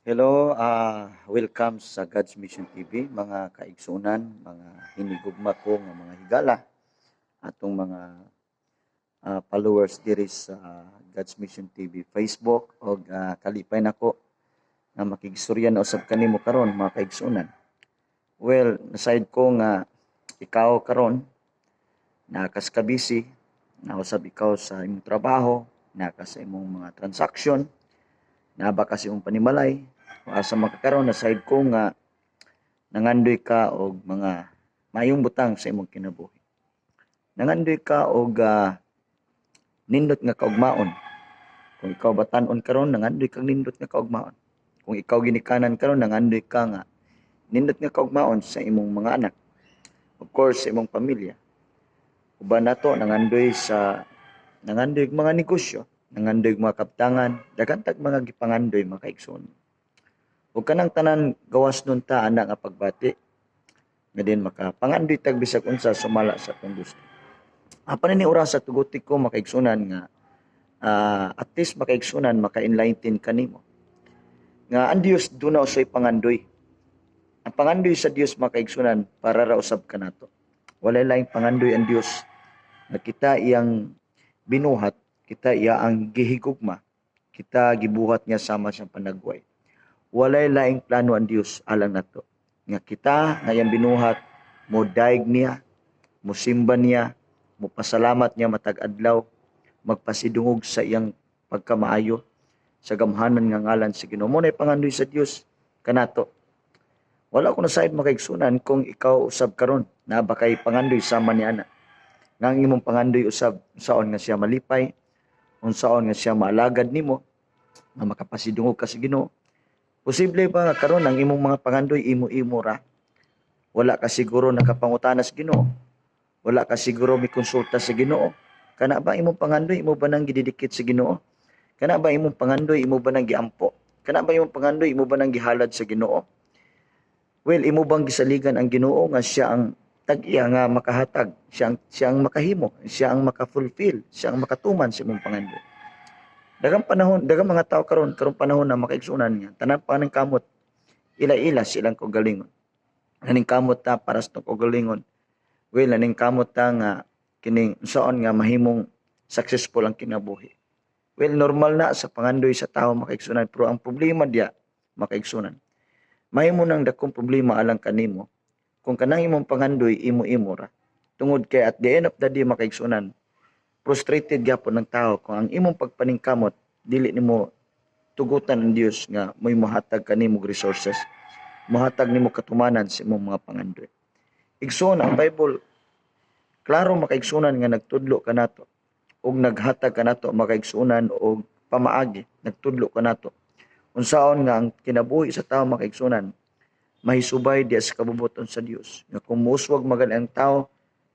Hello, welcome sa God's Mission TV, mga kaigsunan, mga hinigugma ko nga mga higala, atong mga followers diri sa God's Mission TV Facebook og kalipay nako nga makigstorya na usab kanimo karon, mga kaigsunan. Well, nasayod ko nga ikaw karon naa ka sa kabisi, nausab ikaw sa imong trabaho, naa ka sa imong mga transaction, naa ba ka sa imong panimalay, kung asa man ka karon, nasayod ko nga nangandoy ka og mga maayong butang sa imong kinabuhi. Nangandoy ka og nindot nga kaugmaon. Kung ikaw batan-on karon, nangandoy kag nindot nga kaugmaon. Kung ikaw ginikanan karon, nangandoy ka nga nindot nga kaugmaon sa imong mga anak. Of course, sa imong pamilya. Uban nato nangandoy og mga negosyo, nangandoy og mga kabtangan, daghan tag mga gipangandoy, mga kaigsoon. Ug kanang tanan gawas nun ta ana nga pagbati nga din makapangandoy tag bisag unsa sumala sa atong gusto. Apan ini orasa, tuguti ko, makaigsunan, nga at least, makaigsunan, maka-enlighten kanimo nga ang Dios duna usay pangandoy. Ang pangandoy sa Dios, makaigsunan, para ra usab kanato. Walay laing pangandoy ang Dios nga kita iyang binuhat, kita iya ang gihigugma, kita gibuhat niya sama siyang panagway. Walay laing plano ang Dios alang nato. Nga kita nga iyang binuhat, mo daig niya, mo simba niya, mo pasalamat niya matag adlaw, magpasidungog sa iyang pagkamaayo sa gamhanan nga ngalan sa Ginoo. Mao nay pangandoy sa Dios kanato. Wala ko nasayod, makaigsunan, kung ikaw usab karon naa ba kay pangandoy sama ni ana. Nga ang imong pangandoy usab, unsaon nga siya malipay, unsaon nga siya maalagad nimo, nga makapasidungog ka sa Ginoo. Posible ba nga karon ang imong mga pangandoy imo-imo ra? Wala ka siguro nakapangutana sa Ginoo. Wala ka siguro mikonsulta sa Ginoo. Kana ba imong pangandoy, imo ba nang gididikit sa Ginoo? Kana ba imong pangandoy, imo ba nang giampo? Kana ba imong pangandoy, imo ba nang gihalad sa Ginoo? Well, imo bang gisaligan ang Ginoo nga siya ang tag-iya nga makahatag, siya ang makahimo, siya ang maka-fulfill, siya ang makatuman sa imong pangandoy? Daghang panahon, daghang mga tao karon, karong panahon na, makaigsunan, nga tanan pa ng kamot, ila-ila silang kaugalingon. Naning kamot ta para sa kaugalingon. Well, naning kamot ta nga kining unsaon nga mahimong successful ang kinabuhi. Well, normal na sa pangandoy sa tao, makaigsunan, pero ang problema diya, makaigsunan, mahimo nang dakong problema alang kanimo kung kanang imong pangandoy imo-imo ra. Tungod kay at the end of the day, makaigsunan, frustrated gyapon ng tao kung ang imong pagpaningkamot dili nimo tugutan ang Dios nga mo'y mohatag kanimo og resources, mohatag nimo katumanan sa imong mga pangandoy. Igsoon, ang Bible klaro, makaigsunan, nga nagtudlo kanato ug naghatag kanato, makaigsunan, og pamaagi, nagtudlo kanato unsaon nga ang kinabuhi sa tao, makaigsunan, mahisubay diya sa kabubuton sa Dios, nga kung muuswag magali ang tao,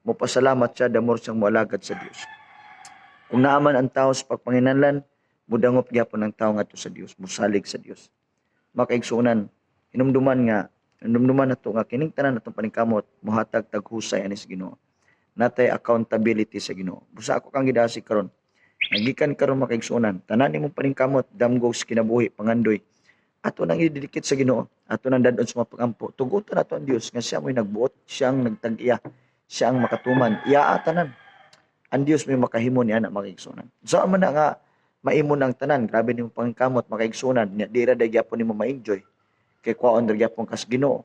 mopasalamat siya, the more siyang moalagad sa Dios. Kung naaman ang tao sa pagpanginahanglan, mudangop gyapon ang tao ngadto sa Dios, musalig sa Dios. Makaigsunan, hinumduman nato nga kining tanan natong paningkamot mohatag tag husay ani sa Ginoo. Natay accountability sa Ginoo. Busa ako kang gidasig karon. Nagikan karon, makaigsunan, tanan nimong paningkamot, damgo sa kinabuhi, pangandoy, ato nang ididikit sa Ginoo, ato nang dadon sa mga pagampo. Tugutan nato ang Dios nga siya mo'y nagbuot, siya ang nagtag-iya, siya ang makatuman. Iya tanan. Ang Dios may makahimo niya na, makaigsunan. Sa man na nga maimo ng tanan, grabe nimo pangkamot, makaigsunan, nya di ra gyapon nimo ma-enjoy. Kay kwaon ra gyapon kas Ginoo.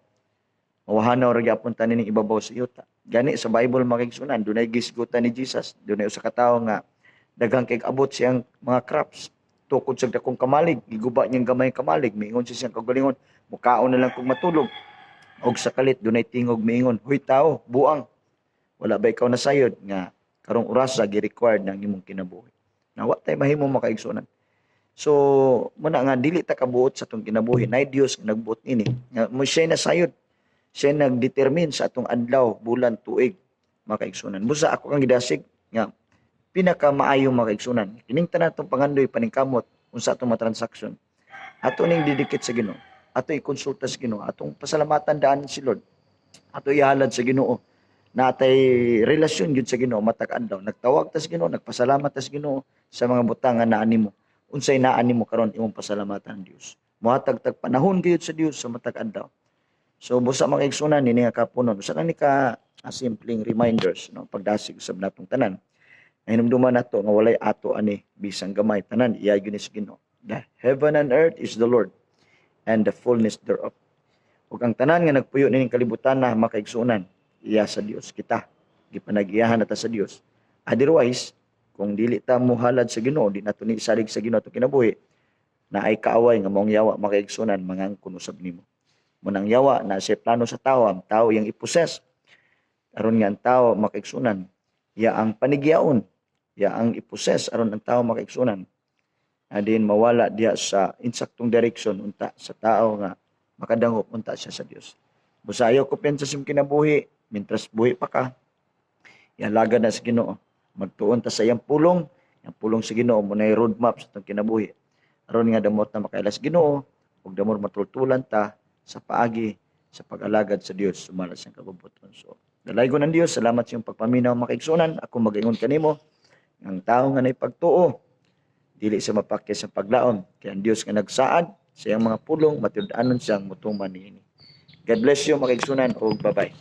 Mawahanaw ra gyapon tanin ning ibabaw sa yuta. Gani sa Bible, makaigsunan, dunay gisgutan ni Jesus, dunay usa ka tawo nga daghang kay abot siyang mga crops. Tukod sa dakong kamalig, giguba niyang gamay kamalig, miingon siya siyang kaugalingon, "Mukaon na lang kog matulog." Og sa kalit dunay tingog miingon, "Hoy tao, buang. Wala ba ikaw nasayod nga karong orasa gi-required ng imong kinabuhi?" Na wa tay mahimo, makaigsunan. So, muna nga dili ta kabuot sa atong kinabuhi. Nay Dios nga nagbuot nini. Nga mo siya nasayod. Siya nagdetermine sa atong adlaw, bulan, tuig, makaigsunan. Busa ako kang gidasig nga pinakamaayo, makaigsunan. Kining tanan atong pangandoy, paningkamot unsa atong mga transaction, ato ning didikit sa Ginoo. Ato ikonsulta sa Ginoo. Atong pasalamatan daan si Lord. Ato ihalad sa Ginoo. Natay relasyon gyud sa Ginoo matag adlaw. Nagtawag ta sa Ginoo, nagpasalamat ta sa Ginoo sa mga butang nga naa nimo. Unsay naa nimo karon imong pasalamatan ang Dios. Mohatag tag panahon gyud sa Dios sa matag adlaw. So busa, mga igsunan, nini nga kapunon, usa lang ni ka simpleng reminders, no, pagdasig usab natong tanan. Hinumduman nato nga walay ato ani bisang gamay, tanan iya gyud ni sa Ginoo. The heaven and earth is the Lord and the fullness thereof. Ug ang tanan nga nagpuyo nining kalibutan na, mga kaigsuonan, iya sa Dios. Kita gipanag-iyahan na ta sa Dios. Otherwise, kung dili ta mohalad sa Ginoo, di nato ni isalig sa Ginoo atong kinabuhi, naay kaaway nga maong yawa, mga kaigsuonan, mangangkon usab nimo. Munang yawa na siya plano sa tao, ang tao iyang i-possess. Aron nga ang tao, mga kaigsuonan, iya ang panigyaon, iya ang i-possess aron ang tao, mga kaigsuonan, adin mawala diha sa insaktong direction unta sa tao nga makadangop unta siya sa Dios. Busa ayaw ko sa imong kinabuhi, mintras buhi pa ka, ialagad na sa Ginoo. Magtuon ta sa iyang pulong, ang pulong sa Ginoo mo na roadmap sa atong kinabuhi. Aron nga damot na makaila sa Ginoo ug damot matultulan ta sa paagi sa pag-alagad sa Dios sumala sa kabubut-on. So, dalaygon ng Dios, salamat sa iyong pagpaminaw, mga kaigsuonan. Ako mag-ingon kanimo, ang tao nga nay pagtuo, dili sa mapakya sa paglaom. Kaya ang Dios nga nagsaad sa iyang mga pulong, matinud-anon siyang mutuman niini. God bless you, mga kaigsuonan, ug bye-bye.